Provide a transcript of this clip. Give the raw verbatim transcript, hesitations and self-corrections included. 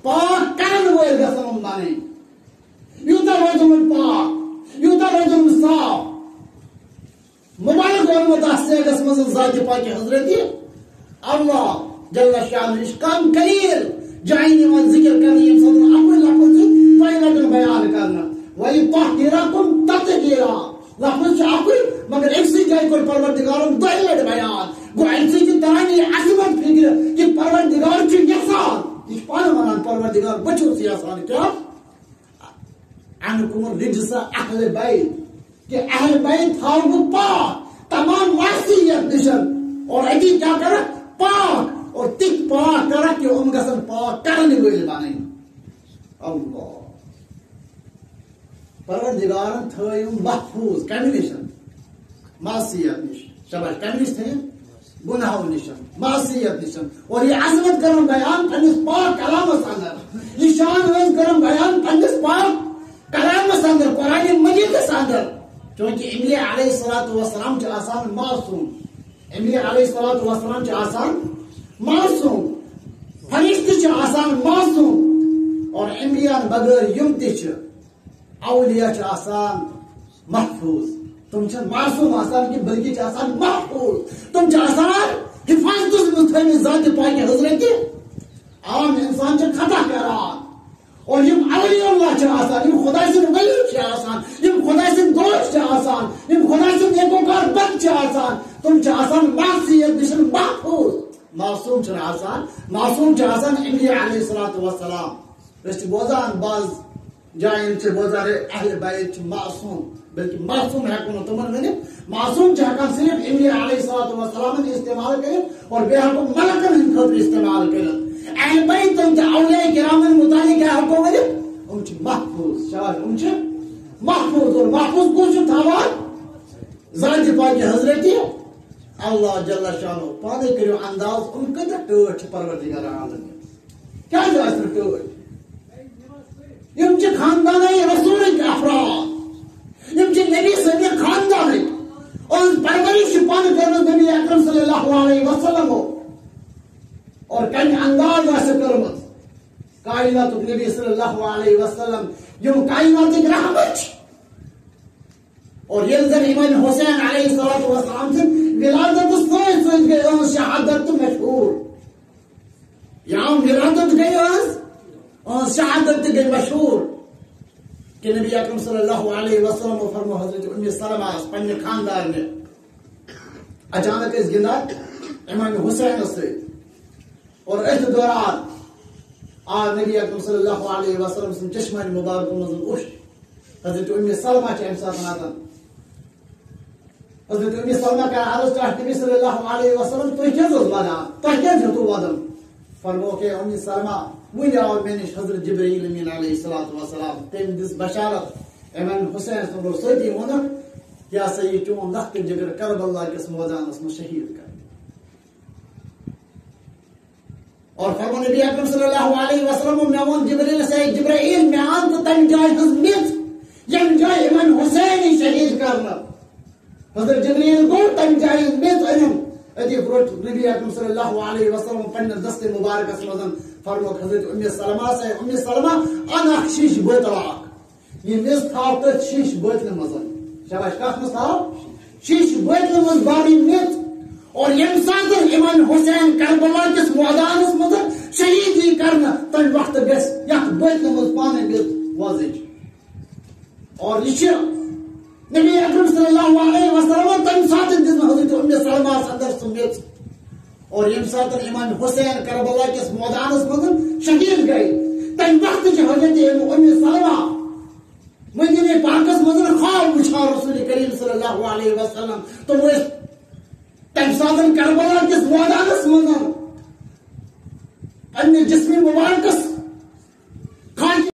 پاک کرن وٲلۍ گژھن یِم بنٕنۍ۔ یوٗتاہ روزن یِم پاک، یوٗتاہ روزن یِم صاف۔ مبارک ووٚنمُت اَتھ سیگَس منٛز ذاتِ پاکِ حضرتِ اللہ جل شانہ۔ یہِ چھِ کم قلیل جایَن یِوان ذِکِر کرنہٕ، ییٚمہِ ساتہٕ اَکُے لفظ چھُ دۄیہِ لَٹہِ بیان کرنہٕ۔ وَیُطَہِّرَکُم تَطْہِیرًا۔ لفظ چھُ اَکُے، مگر أکسٕے جایہِ کوٚر پروردگارن دۄیہِ لَٹہِ بیان۔ گوٚو، اَمہِ سۭتۍ چھِ تران یہِ عظمت فِکرِ کہِ پروردگار چھُ یَژھان، یہِ چھُ پانہٕ وَنان، پروردگار، بہٕ چھُس یَژھان کیٛاہ؟ اَنکُم الرجس اہل بیت، کہ اہل بیت تھاو بہٕ پاک تمام معصیت نِشن، اور اتی کیٛاہ کرکھ؟ پاک، اور تِتھۍ پاک کرکھ کہ یِم گژھن پاک کرن وٲلۍ بنٕنۍ۔ اللہ۔ پروردگارن تھٲے یِم محفوظ کمہِ نِشن؟ معصیت نِش۔ شاباش، کمہِ نِش تھٲیِن؟ گناہو نِشن، معصیت نِشن۔ اور یہِ عظمت کرن بیان پننِس پاک کلامس اندر۔ یہِ شان ٲس کرن بیان پننِس پاک کلامس اندر، قرآن مجیدس اندر۔ چونکہ انبیاء علیہ الصلوۃ والسلام چھِ آسان معصوم۔ انبیاء علیہ الصلوۃ والسلام چھِ آسان معصوم۔ فرشتہٕ چھِ آسان معصوم۔ اور انبیاء بغٲر یِم تہِ چھِ، اولیاء چھِ آسان محفوظ۔ تِم چھِنہٕ معصوم آسان کینٛہہ، بلکہِ چھِ آسان محفوظ۔ تِم چھِ آسان حفاظتس منٛز تھٲومٕتۍ ذاتِ پاکِ حضرتِ۔ عام انسان چھِ خطا کران۔ اور یِم اولیاء اللہ چھِ آسان، یِم خداے سٕنٛدۍ ولی چھِ آسان، یِم خداے سٕنٛدۍ دوست چھِ آسان، یِم خداے سٕنٛدۍ نیکوکار بند چھِ آسان، تِم چھِ آسان معصیت نِش محفوظ۔ معصوم چھِنہٕ آسان، معصوم چھِ آسان انبیاء علیہ الصلوۃ والسلام۔ أسۍ چھِ بوزان بعض جاین چھِ بوزان، ہے، اہل بیت چھِ معصوم، بلکہ معصوم ہیٚکو نہٕ تِمن ؤنِتھ۔ معصوم چھِ ہیٚکان صرف انبیاء علیہ الصلوۃ والسلامن استعمال کٔرِتھ اور بیٚیہِ ہیٚکو ملکن ہٕنٛدِ خٲطرٕ استعمال کٔرِتھ۔ اہل بیت تِم تہِ اولیاء کرامن متعلق کیٛاہ ہیٚکو ؤنِتھ؟ یِم چھِ محفوظ، شاباش، یِم چھِ محفوظ۔ اور محفوظ کُس چھُ تھاوان؟ ذاتِ پاکِ حضرتِ اللہ جل شانہ۔ پانے کٔرِو انداز، یِم کۭتیاہ ٹٲٹھۍ چھِ پروردگار عالمین۔ کیٛازِ آسہِ نہٕ ٹٲٹھۍ؟ یِم چھِ خاندانٕے رسولٕکۍ افراد۔ یِم چھِ نبی سٕنٛدِ خاندانٕکۍ۔ یِہٕنٛز پرورش چھِ پانہٕ کٔرمٕژ نبی اکرم صلی اللہ علیہ وسلمو۔ اور کمہِ انداز آسہِ کٔرمٕژ؟ کائناتُک نبی صلی اللہ علیہ وسلم، یِم کائناتٕکۍ رحمت چھِ۔ اور ییٚلہِ زن امام حسین علیہ الصلوۃ والسلام سٕنٛدِ ولادت سۭتۍ سۭتۍ گٔے یِہٕنٛز شہادت تہِ مشہوٗر۔ یا ولادت گٔے یِہٕنٛز، یِہٕنٛز شہادت تہِ گٔے مشہوٗر۔ کہ نبی اکرم صلی اللہ علیہ وسلم فرمو حضرت ام سلمہ آس پننہِ خاندارنہِ اچانک ٲسۍ گِنٛدان امام حسینس سۭتۍ۔ اور أتھۍ دوران آو نبی اکرم صلی اللہ علیہ وسلم سٕنٛدِ چشمانِ مبارکہٕ منٛز اوٚش۔ حضرت ام سلمہ چھِ امہِ ساتہٕ واتان۔ حضرت ام سلمہ کران عرض، کیٛاہ نبی صلی اللہ علیہ وسلم، تُہۍ کیٛازِ حظ ودان؟ تۄہہِ کیٛازِ ہیوٚتوٕ ودُن؟ فرمووُکھ، ہے ام سلمہ، وُنہِ آو مےٚ نِش حضرت جبرائیل امین علیہ الصلوۃ والسلام۔ تٔمۍ دِژ بشارت امام حسینس دوٚپُن، سۭتی ووٚنُکھ، یہِ ہسا یہِ چون لۄکٹہِ جگر کربلا کِس مٲدانس منٛز شہید کرنہٕ۔ اور فرمو نبی اکرم صلی اللہ علیہ وسلم، مےٚ ووٚن جبرائیلس، اے جبرائیل، مےٚ اَن تہٕ تَمہِ جایہِ ہٕنٛز میٚژ، ییٚمہِ جایہِ یِمن حسین یی شہید کرنہٕ۔ حضرت جبرائیل گوٚو تَمہِ جایہِ ہٕنٛز میٚژ أنِم۔ أتی روٚٹ نبی اکرم صلی اللہ علیہ وسلم پننِس دستِ مبارکس منٛز، فرمووُکھ حضرت ام سلمہ، اے ام سلمہ، اَن اکھ شیٖشہٕ بٲتل اکھ۔ یہِ میٚژ تھاو تٔتھۍ شیٖشہٕ بٲتلہِ منٛز۔ شاباش، کتھ منٛز تھاو؟ شیٖشہٕ بٲتلہِ منٛز بر یہِ میٚژ۔ اور ییٚمہِ ساتہٕ امام حسین کربلا کِس مٲدانس منٛز شہید یی کرنہٕ، تمہِ وقتہٕ گژھِ یتھ بٲتلہِ منٛز پانے میٚژ وۄزٕج۔ اور یہِ چھِ نبی اکرم صلی اللہ علیہ وسلم تمہِ ساتہٕ دِژمٕژ حضرت ام سلمہ ہس اندر سُہ میٚژ۔ اور ییٚمہِ ساتہٕ امام حسین کربلا کِس مٲدانس منٛز شہید گٔے، تمہِ وقتہٕ چھِ حضرت ام سلمہ مدینہ پاکس منٛز خواب وٕچھان رسول کریم صلی اللہ علیہ وسلم۔ تِم ٲسۍ تمہِ ساتہٕ کربلا کِس مٲدانس منٛز پننہِ جسمِ مبارکس خاکہِ